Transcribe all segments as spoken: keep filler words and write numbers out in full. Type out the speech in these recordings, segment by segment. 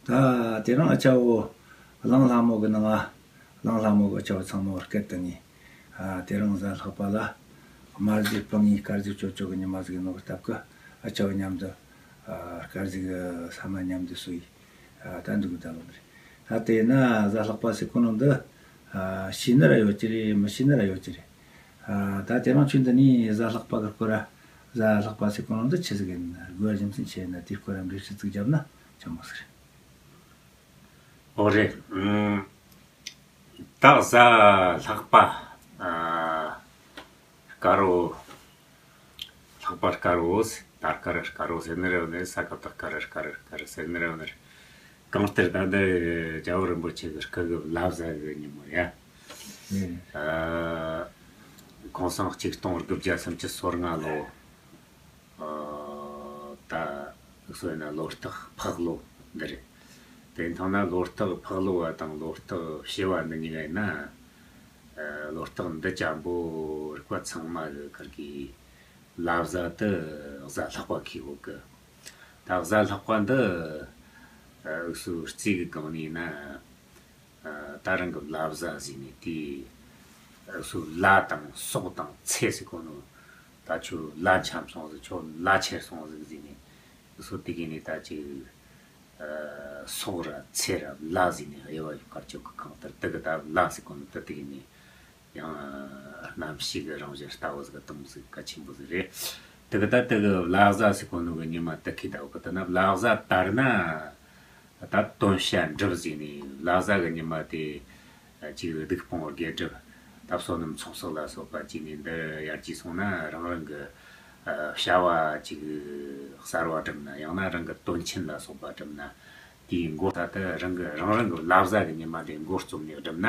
ད་དེ་རིང་ཨ་ཅག་བོ་གླང་ལྷ་མོ་གི་ནང་ང་གླང་ལྷ་མོ་གི་ཨ་ཅག་བོ་ཚང་མ་བར་སྐད་དུ་ངས། ཨ། དེ་རིང་གཟའ་ལྷག་པ་ལ་དམར་ཟས་སྤང་ངས་དཀར་ཟས་སྤྱོད་སྤྱོད་གི་ཉི་མ་ཟིག་ནོ་གི་སྟབས་ཀྱིས་ཨ་ཅག་བོ་མཉམ་དུ། ཨ། དཀར་ཟས་གི་ཟ་མ་མཉམ་དུ་ཟོས་ཡི། ཨ། ད་འདུག་གི་ད་ལོ་ནི་རེད། ད་དེ་ན་གཟའ་ལྷག་པ་ཟེར་གོ་ནོ་འདི། ཨ། ཤེས་ནི་ར་ཡོད་ཀྱི་རེད། མི་ཤེས་ནི་ར་ཡོད་ཀྱི་རེད། ཨ། ད་དེ་རིང་ཁྱོད་འདི་ནས་གཟའ་ལྷག་པ་གི་སྐོར་ར། གཟའ་ལྷག་པ་ཟེར་གོ་ནོ་འདི་ཆི་ཟིག་ཡིན། དགོས་རྒྱུ་མཚན་ཆི་ཡིན་ན། དེའི་སྐོར་ར་འགྲེལ་བཤད་ཅིག་བརྒྱབ་ན་ཆི་མོ་ཟིག་རེད། ཨོ་རེད། ཨུམ། ད་གཟའ་ལྷག་པ། ཨ། དཀར་བོ། ལྷག་པ་དཀར་བོ། ད་དཀར་དཀར་བོ་ཟེར་ནི་རེད། ནི་ས་ཁ་ད་དཀར་དཀར་དཀར་ཟེར་ནི་རེད། ནི་གང་ལྟར་ད་འདི་རྒྱལ་བ་རིན་པོ་ཆེ་གི་སྐུ་གི་བླ་གཟའ་གི་ཉིན་མོ་ཡ། ཨ། གོང་ས་གཅིག་སྟོང་དགུ་བརྒྱ་སུམ་ཅུ་སོ་ལྔ་ལོ། ཨ། ད་སོ་ཡིན་ན་ལོ་རྟགས་ཕག་ལོ་འདི་རེད། དེ་ཐང་ན་ལོ་རྟགས་ཕག་ལོ་བ་དང་ལོ་རྟགས་བྱི་བ་འདི་གཉིས་ཀ་ཡིན་ན། ཨ། ལོ་རྟགས་འདི་ཅན་པོ་རིགས་པ་ཚང་མ་གི་ཁར་གི་བླ་གཟའ་དེ་གཟའ་ལྷག་པ་ཁེལ་ཡོད་གི། ད་གཟའ་ལྷག་པ་འདི། ཨ། འུ་ཚོའི་རྩིས་གི་སྒང་ནས་ན། ཨ། ད་རང་གི་བླ་གཟའ་ཟེར་ནས་དེ། འུ་ཚོའི་བླ་དང་སྲོག་དང་ཚེ་ཟེར་གོ་ནོ། ད་ཁྱོད་བླ་འཁྱམས་སོང་ཟིག་ཁྱོད་བླ་ཆེར་སོང་ཟིག་ཟེར་ནས། འུ་ཚོ་དེ་གི་ནས་ད་ཅིག་ཨ། སྲོག་ར་ཚེ་ར་བླ་ཟེར་ནས་དབྱེ་བ་ཡོད་ཀར་ཅོག་གི་གང་ལྟར་དེ་གི་ད་བླ་ཟེར་གོ་ནོ་དེ་དེ་གི་ནས། ཡང་རྣམ་ཤེས་ཀྱི་རང་བཞིན་ལྟ་བུ་ཟིག་དུམ་ཟིག་གལ་ཆེན་པོ་ཟིག་རེད། དེ་གི་ད་དེ་གི་བླ་གཟའ་ཟེར་གོ་ནོ་གི་ཉི་མ་དེ་ཁེལ་ད་བོ་གི་དེ་ན་བླ་གཟའ་དར་ན། ད་དོན་བྱ་འགྲུབ་ཟེར་ནས་བླ་གཟའ་གི་ཉི་མ་དེ། ཅིག་སྡིག་སྤོང་དགེ་སྒྲུབ། ད་བསོད་ནམས་ཚོགས་བསགས་ལ་སོགས་པ་ཅིག་ནས་འདི་ཡར་རྒྱས་སོང་ན་རང་རང་གི། ཨ། བྱ་བ་ཅིག་གསར་བ་བསྒྲུབ་ན། ཡང་ན་རང་གི་དོན་ཆེན་ལ་སོགས་པ་བསྒྲུབ་ན། དེའི་མགོ་ད་ལྟ་རང་གི་རང་རང་གི་བླ་གཟའ་གི་ཉི་མ་དེ་མགོ་རྩོམ་ནས་བསྒྲུབས་ན།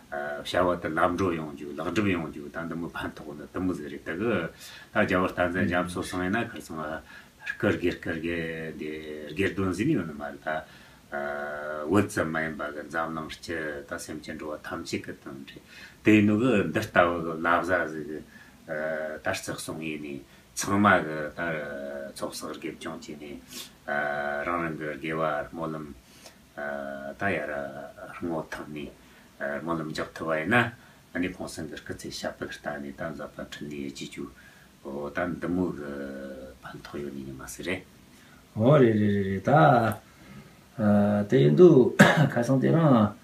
ཨ། བྱ་བ་དེ་ལམ་འགྲོ་ཡོང་རྒྱུ་ལེགས་འགྲུབ་ཡོང་རྒྱུ་ད་འདི་མོ་ཕན་ཐོགས་ནི་དེ་མོ་ཟིག་རེད། དེ་གི་ད་རྒྱལ་བ་བསྟན་འཛིན་རྒྱ་མཚོ་སང་ཡིན་ན་ཁར་སང་སྐུ་སྒེར་སྐུ་སྒེར་འདི་སྒེར་དོན་ཟིན་ཡོད་ནི་མ་རེད། ད་བོད་ཙམ་མ་ཡིན་པ་གི་འཛམ་གླིང་སྤྱི་ད་སེམས་ཅན་འགྲོ་བ་ཐམས་ཅད་ཀྱི་དོན་རེད། དེ་ནུ་གི་འདི་ལྟ་བུ་གི་བླ་གཟའ་ཟིག་གི་ད་རྩི་སོང་ཡིན་ནི། ཚང་མ་གི་ད་ཚོགས་བསགས་དགེ་སྦྱོང་བྱས་ནས། ཨ། རང་རང་གི་དགེ་བ་སྨོན་ལམ། ཨ། ད་ཡར་ར་བསྔོ་ཐུབ་ནས། ཨ། སྨོན་ལམ་རྒྱག་ཐུབ་པ་ཡིན་ན། ཨ་ནི་གོང་ས་གི་སྐུ་ཚེ་ཞབས་པད་བརྟན་ནས་ད་འཛད་པ་འཕྲིན་ལས་རྒྱས་རྒྱུ། འོ། ད་འདི་མོ་གི་ཕན་ཐོགས་ཡོད་ནི་ཉི་མ་ཟིག་རེད། འོ། རེད་རེད་རེད་རེད། ད། ཨ། དེ་ཡིན་དུས་ཁ་སང་དེ་རིང་།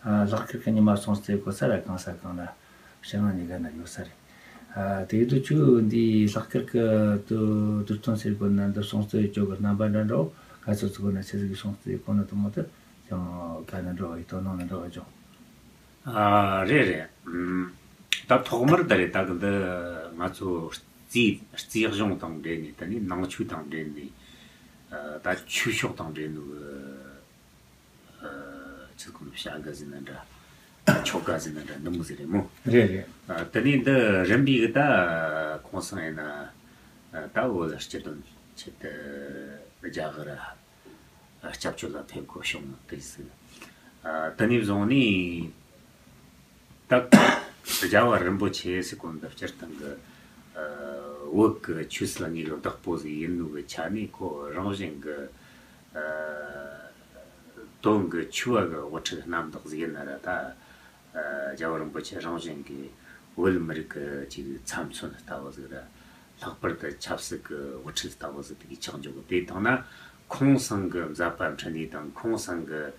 ཨ། ལྷག་དཀར་གི་ཉི་མ་སོང་སྟེ་གོ་ས་ར་གང་ས་གང་ན་ཕྱི་ནང་གཉིས་ཀ་ན་ཡོད་ས་རེད། ཨ། དེ་ཡིན་དུས་ཁྱོད་འདི་ལྷག་དཀར་གི་དུ་དུར་ཐོན་ཟེར་གོ་ན་འདི་སོང་སྟེ་ཅོག་གི་རྣམ་པ་འདྲ་འདྲ་བོ་ག་ཚོད་ཚོད་གོ་ན་ཆི་ཟིག་སོང་སྟེ་གོ་ན་དུ་མོ་དུ་ཀྱང་ག་ན་འདྲ་བོ་ཡི་དོ་སྣང་ན་འདྲ་བོ་ཅོག་ཨ། རེད་རེད། ཨུམ། ད་ཐོག་མར་ད་རེད། ད་གི་འདི་ང་ཚོ་རྩིས་རྩིས་གཞུང་དང་འབྲེལ་ནས། ད་ནི་ནང་ཆོས་དང་འབྲེལ་ནས། ཨ། ད་ཆོས་ཕྱོགས་དང་འབྲེལ་ནས། ཨ། ཆི་གོ་ནོ་བྱ་དགའ་ཟེར་ན་འདྲ། ཆོ་ག་ཟེར་ན་འདྲ། འདི་མོ་ཟིག་རེད་མོ། རེད་རེད། ཨ། དེ་ནས་འདི་རིམ་པས་གི་ད་གོང་སང་ཡིན་ན། ཨ། ད་བོད་ལ་སྤྱི་དོན་ཆེད་དུ་རྒྱ་གར་ར་སྐྱབས་བཅོལ་ལ་ཕེབས་གོ་བྱུང་དེ་ཟིག་ཨ། དེ་ནས་བཟུང་ནས་ད་རྒྱལ་བ་རིན་པོ་ཆེ་ཟེར་གོ་འདི་སྤྱིར་བཏང་གི། ཨ། བོད་ཀྱི་ཆོས་སྲིད་གཉིས་ཀྱི་བདག་པོ་ཟིག་ཡིན་ནོ་གི་ཆ་ནས་ཁོ་རང་བཞིན་གི། ཨ། དོན་གྱི་ཆོས་པ་གི་དབུ་ཁྲིད་རྣམ་དག་ཟིག་ཡིན་ན་ར། ད། ཨ། རྒྱལ་བ་རིན་པོ་ཆེ་རང་བཞིན་གྱིས་བོད་མི་རིགས་ཀྱི་ཅིག་ཚབ་མཚོན་ལྟ་བུ་ཟིག་ར། ལྷག་པར་དུ་ཆབ་སྲིད་ཀྱི་དབུ་ཁྲིད་ལྟ་བུ་ཟིག་དེ་གི་ཆགས་འཇོག་གི། དེ་དང་ན་ཁོང་ཚང་གི་མཛད་པ་འཕྲིན་ལས་དང་ཁོང་ཚང་གི།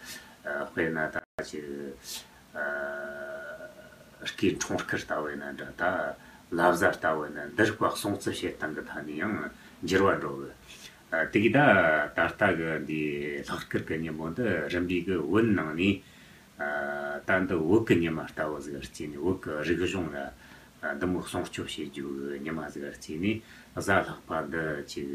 ཨ། དཔེར་ན་ད་ཅིག་ཨ། སྐུའི་འཁྲུངས་སྐར་ལྟ་བུ་ཡིན་ན་འདྲ། ད་བླ་གཟའ་ལྟ་བུ་ཡིན་ན་འདི་རིགས་པ་སྲུང་བརྩི་བྱེད་སྟངས་ཀྱི་ཐད་ནས་ཡང་འགྱུར་བ་འགྲོ་གི། ཨ། དེ་གི་ད་ད་ལྟ་གི་འདི་ལྷག་དཀར་གི་ཉིན་མོ་འདི་རིམ་པས་གི་བོད་ནང་ནས། ཨ། ད་འདི་བོད་གི་ཉི་མ་ལྟ་བུ་ཟིག་བརྩིས་ནས། བོད་གི་རིག་གཞུང་ལ། ཨ། འདི་མོ་སྲུང་སྐྱོབ་བྱེད་རྒྱུ་གི་ཉི་མ་ཟིག་བརྩིས་ནས། གཟའ་ལྷག་པ་འདི་ཅིག་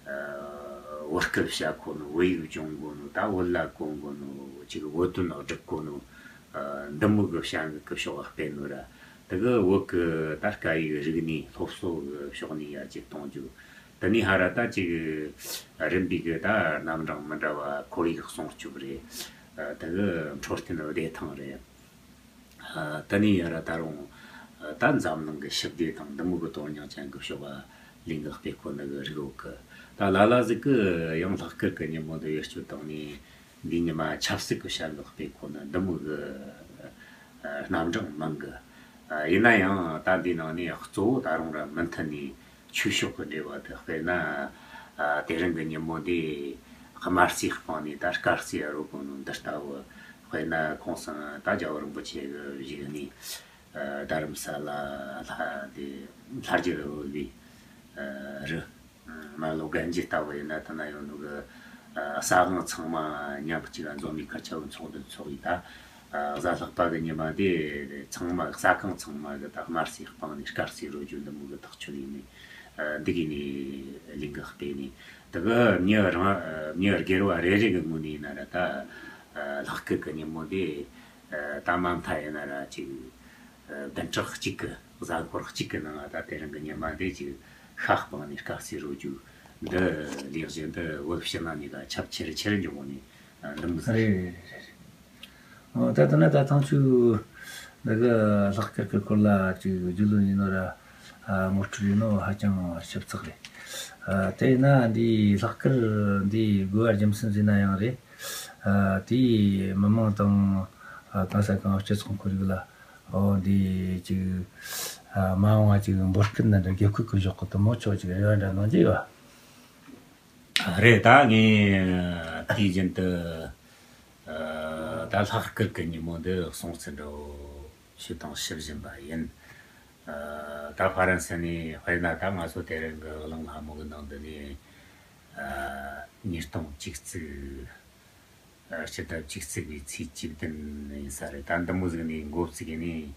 ཨ། བོད་སྐད་བཤད་གོ་ནོ། བོད་ཡིག་སྦྱོང་གོ་ནོ། ད་བོད་ལྭ་གོན་གོ་ནོ། ཅིག་བོད་དོན་སྒྲུབ་གོ་ནོ། ཨ། འདི་མོ་གི་བྱ་འགུལ་གི་ཕྱོགས་སྤེལ་ནོ་ར། དེ་གི་བོད་གི་ད་སྐད་ཡིག་རིག་གནས་སློབ་གསོ་གི་ཕྱོགས་ནས་ཡར་རྒྱས་གཏོང་རྒྱུ། དེ་ནས་ཧ་ར་ད་ཅིག་རིམ་པས་གི་ད་རྣམ་གྲངས་མི་འདྲ་བ། ཁོར་ཡུག་སྲུང་སྐྱོབ་རེད། ཨ། དེ་གི་འཕྲོད་བསྟེན་བདེ་ཐང་རེད། ཨ། དེ་ནས་ཡར་ད་རུང་། ཨ། ད་འཛམ་གླིང་གི་ཞི་བདེ་དང་འདི་མོ་གི་དོན་སྙིང་ཅན་གི་ཕྱོགས་ལ་ལས་འགུལ་སྤེལ་གོ་ནི་གི་རིགས་བོད་གི། ད་ལ་ལ་ཟིག་གི་ཡང་ལྷག་དཀར་གི་ཉིན་མོ་འདི་བེད་སྤྱོད་བཏང་ནས། འདི་ཉི་མ་ཆབ་སྲིད་གི་བྱ་འགུལ་སྤེལ་གོ་ན་འདི་མོ་གི་ཨ་རྣམ་གྲངས་མང་གི། ཨ་ཡིན་ན་ཡང་ད་འདི་ནང་ནས་གཙོ་བོ་ད་རུང་ར་མུ་མཐུད་ནས་ཆོས་ཕྱོགས་གི་འབྲེལ་བ་དེ། དཔེར་ན་ཨ་དེ་རིང་གི་ཉིན་མོ་འདི་དམར་གསོད་སྤངས་ནས་ད་དཀར་གསོད་རོལ་གོ་ནོ་འདི་ལྟ་བུ། དཔེར་ན་ཁོང་ཚང་ད་རྒྱལ་བ་རིན་པོ་ཆེ་གི་བཞུགས་གནས་ཨ་རྡ་རམ་ས་ལ་ལྷ་འདི་ལྷ་རྒྱལ་དབུ་བའི་ཨ་རི། མ་ལོ་གན་ཇི་ལྟ་བུ་ཡིན་ན། ད་ན་ཡོང་ནོ་གི་ཨ་ས་གང་ཚང་མ་མཉམ་གཅིག་ལ་འཛོམས་ནས་ཁར་ཆ་བོ་ཚོགས་འདུ་འཚོགས་ཡིན། ད་ཨ་གཟའ་ལྷག་པ་གི་ཉི་མ་དེ་ཚང་མ་ས་གང་ཚང་མ་གི་ད་དམར་གསོད་སྤངས་ནས་དཀར་གསོད་རོལ་རྒྱུ་འདི་མོ་གི་ཐག་ཆོད་ཡིན་ནས། ཨ་འདི་གི་ནས་ལས་འགུལ་སྤེལ་ནས། དེ་གི་མྱི་རང་མྱི་སྒེར་བ་རེ་རེ་གི་ངོས་ནས་ཡིན་ན་ར། ད་ཨ་ལྷག་དཀར་གི་ཉིན་མོ་དེ་ཨ་ད་མ་མཐའ་ཡིན་ན་ར་ཅིག་ཨ་བདུན་ཕྲག་གཅིག་གི་གཟའ་འཁོར་གཅིག་གི་ནང་ང་ད་དེ་རིང་གི་ཉི་མ་འདི་ཅིག་ཤ་སྤངས་ནས་དཀར་གསོད་རོལ་རྒྱུ་འདི་ལས་གཞི་འདི་བོད་ཕྱི་ནང་གཉིས་ཀ་ཁྱབ་ཆེ་རུ་ཆེ་རུ་འགྱོ་གོ་ནས། ཨ་འདི་མོ་ཟིག་རེད། རེད་རེད་རེད། ཨོ་ད་ལྟ་ན་ད་ཐང་ཆུ་འདི་གི་ལྷག་དཀར་གི་སྐོར་ལ་ཅིག་རྒྱུས་ལོན་ཡིན་ནོ་ར། ཨ་ངོ་སྤྲོད་ཡིན་ནོ་ཧ་ཅང་ཞིབ་ཚགས་རེད། ཨ་དེས་ན་འདི་ལྷག་དཀར་འདི་དགོས་པ་རྒྱུ་མཚན་ཟེར་ན་ཡང་རེད། ཨ་དེའི་མི་མང་དང་ཨ་གང་ས་གང་སྤྱི་ཚོགས་ཁོར་ཡུག་ལ། ཨོ་འདི་ཅིག་ཨ་མ་འོངས་པ་ཅིག་འབོད་སྐུལ་ན་འདྲ། དགེ་སྐུལ་གི་ཞོག་གི་དུ་མོ་ཆོག་ཅིག་རེ་བ་འདྲ་གནང་རྒྱུ་ཡོད། རེད། ད་ངས་དུས་རྒྱུན་དུ་ཨ་ད་ལྷག་དཀར་གི་ཉིན་མོ་འདི་སྲུང་བརྩི་འདྲ་བོ་ཞུ་དང་ཞུ་བཞིན་པ་ཡིན། ཨ་ད་ཧྥ་རན་སི་ནས། དཔེར་ན་ད་ང་ཚོ་དེ་རིང་གི་གླེང་སླ་མོ་གི་ནང་དུ་ནས་ཨ་ཉིས་སྟོང་བཅུ་གཅིག་ཨ་སྤྱི་ཟླ་བཅུ་གཅིག་པའི་ཚེས་བཅུ་བདུན་ཡིན་ས་རེད། ད་འདི་མོ་ཟིག་ནས་འགོ་བཙུགས་ནས་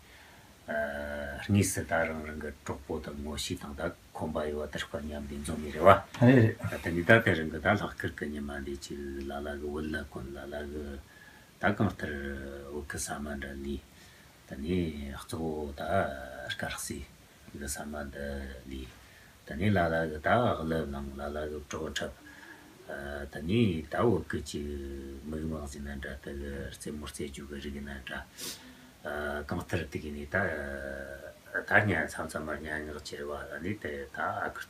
ཨ་དངོས་སུ་ད་རང་རང་གི་གྲོགས་པོ་དང་ངོ་ཤེས་དང་ད་ཁོམ་པ་ཡོད་པ་དེ་དག་མཉམ་དུ་འཛོམས་ནི་རེད་བ། རེད་རེད། ཨ་དེ་ནས་ད་དེ་རིང་གི་ད་ལྷག་དཀར་གི་ཉི་མ་འདི་ཅིག་ལ་ལ་གི་བོད་ལྭ་གོན། ལ་ལ་གི་ད་གང་ལྟར་བོད་གི་ཟ་མ་འདྲ་ལས། དེ་ནས་གཙོ་བོ་ད་དཀར་གསོད་གི་ཟ་མ་འདི་ལས། དེ་ནས་ལ་ལ་གི་ད་གླུ་བླངས། ལ་ལ་གི་བྲོ་འཁྲབ། ཨ་དེ་ནས་ད་བོད་གི་ཅིག་མིག་མང་ཟེར་ན་འདྲ། དེ་གི་རྩེད་མོ་རྩེ་རྒྱུ་གི་རིགས་ན་འདྲ། ཨ་གང་ལྟར་དེ་གི་ནས་ད་ད་ཉ་མཚམས་མཚམས་མར་སྙན་ངག་གྱེར་བ། ཨ་ནི་དེ་ད་ཨ་ཁུ་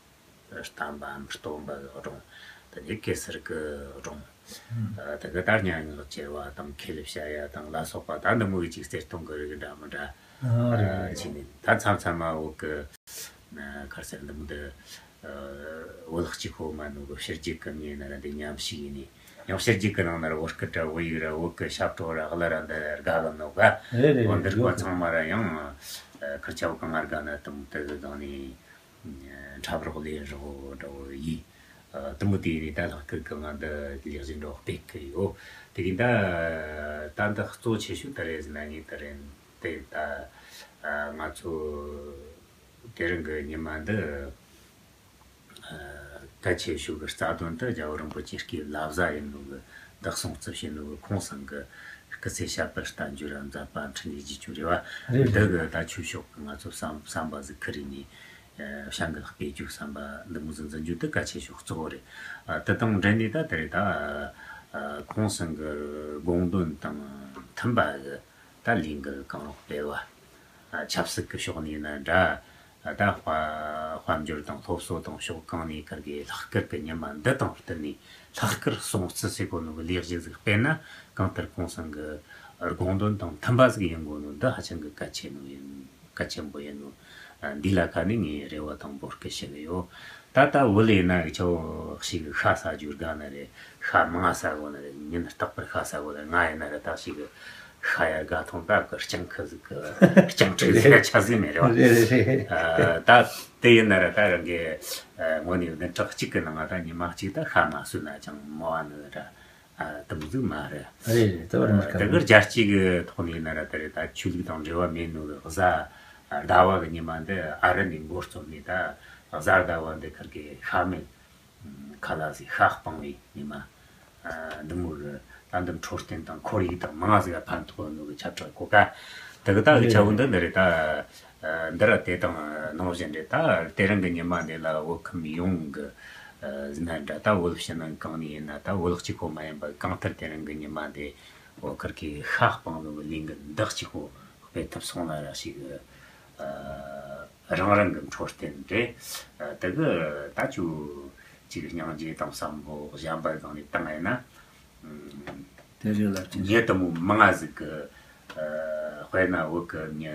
བསྟན་པའམ་སྟོན་པ་གི་སྒྲུང་། དེ་ནས་གེ་སར་གི་སྒྲུང་། ཨ་དེ་གི་ད་སྙན་ངག་གྱེར་བ་དང་ཁེ་ལས་བྱ་ཡ་དང་ལ་སོགས་པ་ད་འདི་མོ་གི་ཅིག་རྩེ་སྟོན་གི་རིགས་འདྲ་མི་འདྲ། ཨ་རེད། ཨ་རེད། བྱས་ནས་ད་མཚམས་མཚམས་མ་བོད་གི་ཨ་ག་རེ་ཟེར། འདི་མོ་འདི་ཨ་བོད་གཅིག་པོ་མ་ནོ་གི་ཕྱི་རྒྱལ་གི་མྱི་ན་ར་འདི་མཉམ་ཞུགས་ཡིན་ནས། ཡང་ཕྱི་རྒྱལ་གི་ནང་ན་ར་བོད་སྐད་ར་བོད་ཡིག་ར་བོད་གི་ཞབས་བྲོ་ར་གླུ་ར་འདི་ར་དགའ་གི་ནོ་ག། རེད་རེད། འོ་འདི་རེད། རིགས་པ་ཡོད་གི། ཚང་མ་ར་ཡང་ཨ་ཁུར་ཆ་བོ་གང་ང་དགའ་ན་དེ་མོ་དེ་གི་སྒང་ནས་འཁྲབ་རོགས་ལེན་རོགས་འདྲ་བོ་ཡིས། ཨ་དེ་མོ་དེ་ནས་ད་ལྷག་དཀར་གི་ང་འདི་ལས་གཞི་འདྲ་བོ་སྤེལ་གི་ཡོད། དེ་གི་ད་ད་འདི་གཙོ་ཆེ་ཤོས་ད་རེད་ཟེར་ན། ངས་ད་རེད་དེ་ད་ཨ་ང་ཚོ་དེ་རིང་གི་ཉི་མ་འདི་ཨ་གལ་ཆེ་ཤོས་ཀྱི་རྩ་དོན་དེ་རྒྱལ་བ་རིན་པོ་ཆེ་སྐུའི་བླ་གཟའ་ཡིན་ནོ་གི། འདི་སྲུང་བརྩི་བྱེད་ནོ་གི། ཁོང་ཚང་གི་སྐུ་ཚེ་ཞབས་པད་བརྟན་རྒྱུ་ར་མཛད་པ་འཕྲིན་ལས་རྒྱས་རྒྱུ་རེད་བ། རེད་རེད། འདི་གི་ད་ཆོས་ཕྱོགས་ཀྱི་ང་ཚོ་བསམ་བསམ་པ་ཟིག་ཁུར་ནས་ཨ་བྱ་འགུལ་སྤེལ་རྒྱུ་བསམ་པ་འདི་མོ་ཟིག་འཛིན་རྒྱུ་དེ་གལ་ཆེ་ཤོས་གཙོ་བོ་རེད། ཨ་དེ་དང་འབྲེལ་ནས་ད་དེ་རེད། ད་ཨ་ཁོང་ཚང་གི་དགོངས་དོན་དང་མཐུན་པ་གི་ད་ལས་འགུལ་གང་རུང་སྤེལ་བ། ཨ་ཆབ་སྲིད་ཀྱི་ཕྱོགས་ནས་ཡིན་ན་འདྲ། ཨ་ད་དཔལ་དཔལ་འབྱོར་དང་སློབ་གསོ་དང་ཕྱོགས་གང་ནས་ཁུར་གི་ལྷག་དཀར་གི་ཉི་མ་འདི་དང་བསྟུན་ནས་ལྷག་དཀར་སྲུང་བརྩི་ཟེར་གོ་ནོ་གི་ལས་གཞི་ཟིག་སྤེལ་ན། གང་ལྟར་ཁོང་ཚང་གི་དགོངས་དོན་དང་མཐུན་པ་ཟིག་ཡིན་དགོས་ནོ་འདི་ཧ་ཅང་གི་གལ་ཆེ་ནོ་ཡིན། གལ་ཆེན་པོ་ཡིན་ནོ། ཨ་འདི་ལ་ཁ་ནས་ངས་རེ་བ་དང་འབོད་སྐུལ་ཞུ་གི་ཡོད། ད་ལྟ་བོད་ལ་ཡིན་ན་འུ་ཆོ་ཞིག་ཤ་ཟ་རྒྱུ་དགའ་ན་རེད། ཤ་མང་ཟ་དགོས་ན་རེད། ཉིན་རྟག་པར་ཤ་ཟ་དགོས་ན། ང་ཡིན་ན་རེད། ད་ཞིག་ཤ་ཡ་དགའ་ཐང་ད་གི་སྤྱང་ཁུ་ཟིག་གི་སྤྱང་ཕྲུག་ཟིག་ཆ་ཟིག་མེད་རེད་བ། རེད་རེད་རེད། ཨ་ད་དེ་ཡིན་ན་རེད། ད་རང་གི་ཨ་དངོས་གནས་བདུན་ཕྲག་གཅིག་གི་ནང་ང་ད་ཉི་མ་གཅིག་ད་ཤ་མ་ཟོས་ན་ཅང་མོ་བ་ནི་ར་ཨ་དེ་མོ་ཟིག་མ་རེད། རེད་རེད། དེ་བར་མི་དཀའ་དེ་གི་རྒྱལ་སྤྱི་གི་ཐོག་ནས་ཡིན་ན་རེད། ད་རེད། ད་ཆོས་ལུགས་དང་འབྲེལ་བ་མེད་ནོ་གི་གཟའ་ཟླ་བ་གི་ཉི་མ་འདི་ཨ་རི་ནས་འགོ་རྩོམ་ནས། ད་གཟའ་ཟླ་བ་འདི་ཁུར་གི་ཤ་མེད་ཁ་ལག་ཟིག་ཤ་སྤངས་པའི་ཉི་མ། ཨ་འདི་མོ་གི་ད་འདི་འཕྲོད་བསྟེན་དང་ཁོར་ཡུག་དང་མང་ཟིག་ཕན་ཐོགས་ནོ་གི་ཁྱབ་བསྒྲགས་གོ་ག། དེ་གི་ད་གི་ཆ་བོ་འདི་འདི་རེད། ད་ཨ་འདི་ར་དེ་དང་ནང་བཞིན་རེད། ད་དེ་རིང་གི་ཉི་མ་འདི་ལ་བོད་ཁམས་ཡོངས་གི་ཨ་ཟིན་ན་འདྲ། ད་བོད་ཕྱི་ནང་གང་ནས་ཡིན་ན། ད་བོད་གཅིག་པོ་མ་ཡིན་པ་གང་ལྟར་དེ་རིང་གི་ཉི་མ་འདི་བོད་ཁུར་གི་ཤ་སྤངས་ནོ་གི་ལས་འགུལ་འདི་གཅིག་པོ་སྤེལ་ཐུབ་སོང་ན་ར་ཞིག་ཨ་རང་རང་གི་འཕྲོད་བསྟེན་རེད། ཨ་དེ་གི་ད་ཅུ་ ཅིག་སྙིང་རྗེ་དང་བསམ་བློ་གཞན་པ་བཏང་ནས་བཏང་ཡིན་ན། དེ་རེད་ལབ་ཀྱི་མྱི་དེ་མོ་མང་ང་ཟིག་གི། དཔེར་ན་བོད་གི་མྱི་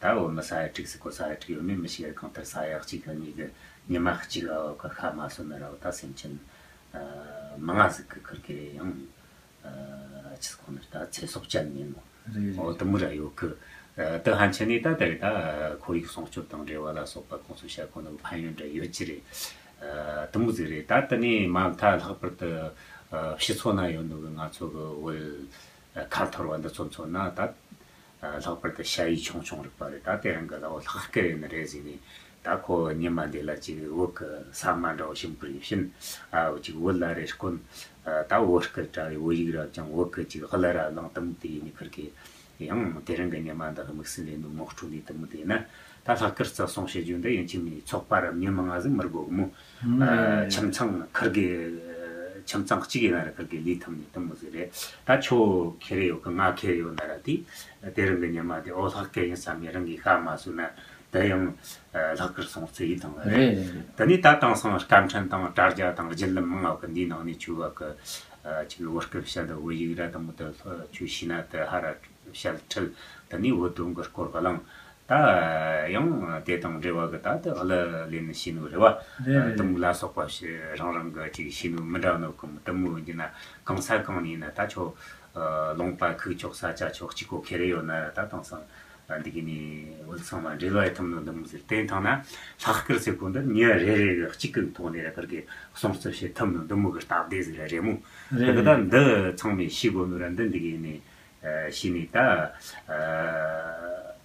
ད་བོད་མི་ས་ཡ་དྲུག་ཟིག་གོ། ས་ཡ་དྲུག་ཡོད་མེད་མི་ཤེས། གང་ལྟར་ས་ཡ་གཅིག་གི་གཉིས་གི་ཉི་མ་གཅིག་ཨ་བོད་གི་ཤ་མ་ཟོས་ན་ར་བོད་ད་སེམས་ཅན་མང་ང་ཟིག་གི་ཁུར་གི་ཡང་ཆི་ཟིག་གོ་ནི་ད་ཚེ་སྲོག་བཅད་ནི་ཡིན་ནོ། རེད་རེད། འོ་དེ་མོ་ར་ཡོད་གི། ད་ཕན་ཆད་ནས་ད་དེ་རེད། ད་ཁོར་ཡུག་སྲུང་སྐྱོབ་དང་འབྲེལ་བ་ལ་སོགས་པ་གོང་སུ་བཤད་གོ་ནོ་ཕན་ཡོན་འདྲ་ཡོད་ཀྱི་རེད། དེ་མོ་ཟིག་རེད། ད་དེ་ནས་མ་མཐའ་ལྷག་པར་དུ་སྤྱི་ཚོགས་ན་ཡོད་ནོ་གི་ང་ཚོ་གི་བོད་ཁ་འཐོར་བ་འདི་ཚོ་མཚོན་ན། ད་ལྷག་པར་དུ་ཞ་ཡི་ཆུང་ཆུང་རིག་པ་རེད། ད་དེ་རང་གི་ལ་བོ་ལྷག་སྐད་ཡིན་ནི་རེད་ཟེར་ནས། ད་ཁོ་ཉི་མ་འདི་ལ་ཅིག་བོད་གི་ས་དམའ་འདྲ་བོ་ཞིམ་པོ་རེ་བྱིན། ཨ་བོ་ཅིག་བོད་ལྭ་རེ་བསྐོན། ད་བོད་སྐད་དྲ་བའི་བོད་ཡིག་ར་ཅང་བོད་གི་ཅིག་གླུ་ར་བླངས་དུམ་དེ་ཡིན་ནི་ཁུར་གི། ཡང་དེ་རིང་གི་ཉི་མ་འདི་དམིགས་བསལ་ལས་ནོ་ངོ་སྤྲོད་ལས་དུམ་དེ་ན། ད་ལྷག་དཀར་བརྩི་སྲུང་བྱེད་རྒྱུ་འདི་ཡིན་གཅིག་མིན་ཚོགས་པ་ར་མྱི་མང་ང་ཟིག་མི་དགོ་གི་མོ། ཁྱིམ་ཚང་ཁུར་གི། ཁྱིམ་ཚང་གཅིག་ཡིན་ན་ར་ཁུར་གི་ལས་ཐུབ་ནི་དུམ་མོ་ཟིག་རེད། ད་ཁྱོད་ཁེ་རེ་ཡོད་གི། ང་ཁེ་རེ་ཡོད་ན་ར་དེ། དེ་རིང་གི་ཉི་མ་དེ་འོ་ལྷག་སྐད་ཡིན་བསམ་ནས་རང་གི་ཤ་མ་ཟོས་ན་དེ་ཡང་ལྷག་དཀར་སྲུང་བརྩི་ཡིན་དང་རེད། རེད་རེད། དེ་ནས་ད་དེང་སང་སྐད་འཕྲིན་དང་དྲ་རྒྱ་དང་བརྒྱུད་ལམ་མང་ང་གི་འདིའི་ནང་ནས་ཆུ་བ་གི་ཅིག་བོད་སྐད་བཤད་འདི་བོད་ཡིག་ར་དུམ་མོ་དེ་ཆུ་ཤེས་ན་དེ་ཧ་ར་བཤད་ཁྲིད། དེ་ནས་བོད་དོན་གི་སྐོར་གླེང་། ད་ཡང་དེ་དང་འབྲེལ་བ་གི་ད་དེ་གླུ་ལེན་ནི་ཤེས་ནོ་རེད་བ། རེད་རེད། དུམ་ལ་སོགས་པ་ཞིག་རང་རང་གི་ཅིག་ཤེས་ནོ་མི་འདྲ་ནོ་གི་དུམ་མོ་ཡིན་གྱི་ན། གང་ས་གང་ནས་ཡིན་ན་ད་ཁྱོད་ལུང་པ་ཁུག་ཆོག་ས་ཆ་ཆོག་གཅིག་གོ་ཁེ་རེ་ཡོད་ན་ར། ད་དེང་སང་འདི་གི་ནས་བོད་ཚང་མ་འབྲེལ་བ་ཐུབ་ནོ་འདི་མོ་ཟིག་རེད། དེ་ཐང་ན་ལྷག་དཀར་ཟེར་གོ་འདི་མྱི་རེ་རེ་གི་གཅིག་གི་ཐོག་ནས་ར་ཁུར་གི་སྲུང་བརྩི་བྱེད་ཐུབ་ནོ་འདི་མོ་གི་སྟབས་བདེ་ཟིག་ར་རེད་མོ། རེད་དེ་གི་ད་རེད། འདི་ཚང་མས་ཤེས་དགོ་ནོ་ར་འདི་འདི་གི་ནས། ཨ་ཤེས་ནས་ད།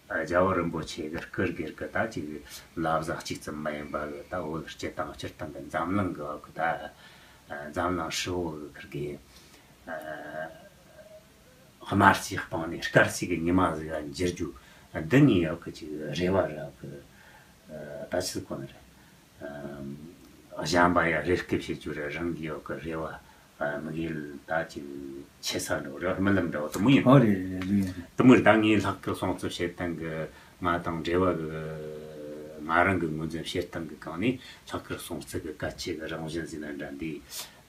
ཨ་རྒྱལ་བ་རིན་པོ་ཆེ་གི་སྐུ་སྒེར་གི་ད་ཅིག་བླ་བཟང་གཅིག་ཙམ་མ་ཡིན་པ་གི་ད་བོད་སྤྱི་དང་སྤྱིར་བཏང་གི་འཛམ་གླིང་གི་བ་གི་ད། ཨ་འཛམ་གླིང་ཧྲིལ་བོ་གི་ཁུར་གི། ཨ་དམར་གསོད་སྤངས་ནས་དཀར་གསོད་གི་ཉི་མ་ཟིག་ག་འགྱུར་རྒྱུ་འདི་ནས་ཡག་གི་ཅིག་རེ་བ་རག་གི། ཨ་ད་ཅི་གོ་ནི་རེད། ཨ་གཞན་པ་ཡ་རེ་སྐུལ་བྱེད་རྒྱུ་རེད། རང་གི་ཡོད་གི་རེ་བ། ཨ་དམིགས་ཡུལ་ད་ཅིག་ཆེ་ས་འགྲོ་རེད། རྨི་ལམ་འདྲ་བོ་དེ་མོ་ཡིན། ཨོ་རེད་རེད་རེད་རེད། དེ་མོ་རེད། ད་ངས་ལྷག་དཀར་སྲུང་བརྩི་བྱེད་སྟངས་གི་ང་དང་འབྲེལ་བ་གི་ང་རང་གི་ངོས་འཛིན་བྱེད་སྟངས་གི་སྒང་ནས་ལྷག་དཀར་སྲུང་བརྩི་གི་གལ་ཆེ་གི་རང་བཞིན་ཟིན་ན་འདྲ་འདི།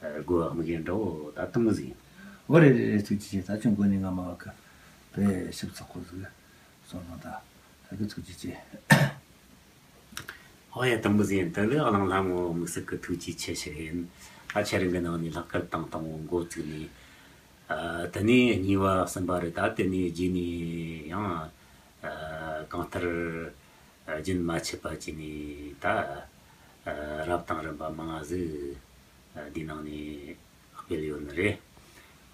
ཨ་དགོས་པ་དམིགས་ཡུལ་འདྲ་བོ་ད་དེ་མོ་ཟིག་ཡིན། ཨོ་རེད་རེད་རེད། ཐུགས་རྗེ་ཆེ། ད་ཁྱོད་མགོ་ནས་ང་མ་བ་གི་དཔེ་ཞིབ་ཚགས་པོ་ཟིག་གསུངས་སོང་། ད་ད་གི་ཐུགས་རྗེ་ཆེ། ཨོ་ཡ། དུམ་བུ་ཟིན་དུ་ལི་གླང་ལྷ་མོ་དམིགས་བསལ་གི་ཐུགས་རྗེ་ཆེ་ཞུ་ཡིན། ད་ཆེ་རིང་གི་ནང་ནས་ལྷག་དཀར་བཏང་བཏང་བོ་འགོ་བཙུགས་ནས། ཨ་དེ་ནས་གཉིས་པ་གསུམ་པ་རེད། ད་དེ་ནས་རྗེས་ནས་ཡང་ཨ་གང་ལྟར་ཨ་རྒྱུན་མ་ཆད་པ་བྱས་ནས་ད་ཨ་རབ་དང་རིམ་པ་མང་ང་ཟིག་ཨ་འདི་ནང་ནས་སྤེལ་ཡོད་ནི་རེད།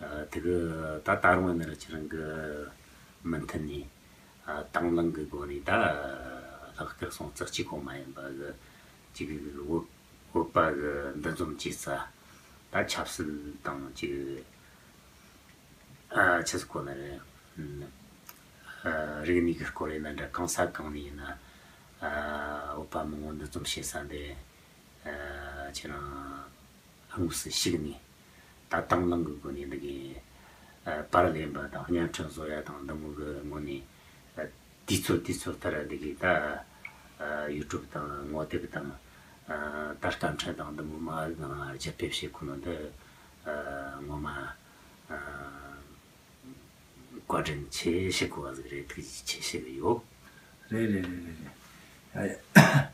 ཨ་དེ་གི་ད་ད་རུང་ནི་ར་ཁྱེད་རང་གི་མུ་མཐུད་ནས་ཨ་དང་བླངས་གི་སྒོ་ནས་ད་ལྷག་དཀར་སྲུང་བརྩི་གཅིག་པོ་མ་ཡིན་པ་གི་ཅིག་བོད་བོད་པ་གི་འདུ་འཛོམས་བྱེད་ས། ད་ཆབ་སྲིད་དང་ཅིག་ཨ་ཆི་ཟིག་གོ་ནི་རེད། ཨ་རིག་གནས་ཀྱི་སྐོར་ཡིན་ན་འདྲ། གང་ས་གང་ནས་ཡིན་ན་ཨ་བོད་པ་མང་བོ་འདུ་འཛོམས་བྱེད་ས་འདི་ཨ་ཁྱེད་རང་དངོས་སུ་ཞུགས་ནས་ད་དང་བླངས་ཀྱི་སྒོ་ནས་འདི་གའི་ཨ་པར་ལེན་པ་དང་བརྙན་འཕྲིན་བཟོ་ཡ་དང་འདི་མོ་གི་ངོ་ནས་ཨ་དུས་ཚོད་དུས་ཚོད་ལྟར་འདི་གའི་ད་ཨ་ཡུ་ཊུབ་དང་ངོ་དེབ་དང་ཨ་ད་སྐད་འཕྲིན་དང་འདི་མོ་མ་ནང་རྒྱབ་སྤེལ་བྱེད་ཁུལ་ནོ་འདི་ཨ་ངོ་མ་ཨ། བཀའ་དྲིན་ཆེ་ཞུ་དགོས་པ་ཟིག་རེད། ཐུགས་རྗེ་ཆེ་ཞུ་གི་ཡོད། རེད་རེད་རེད་རེད་རེད། ཨ་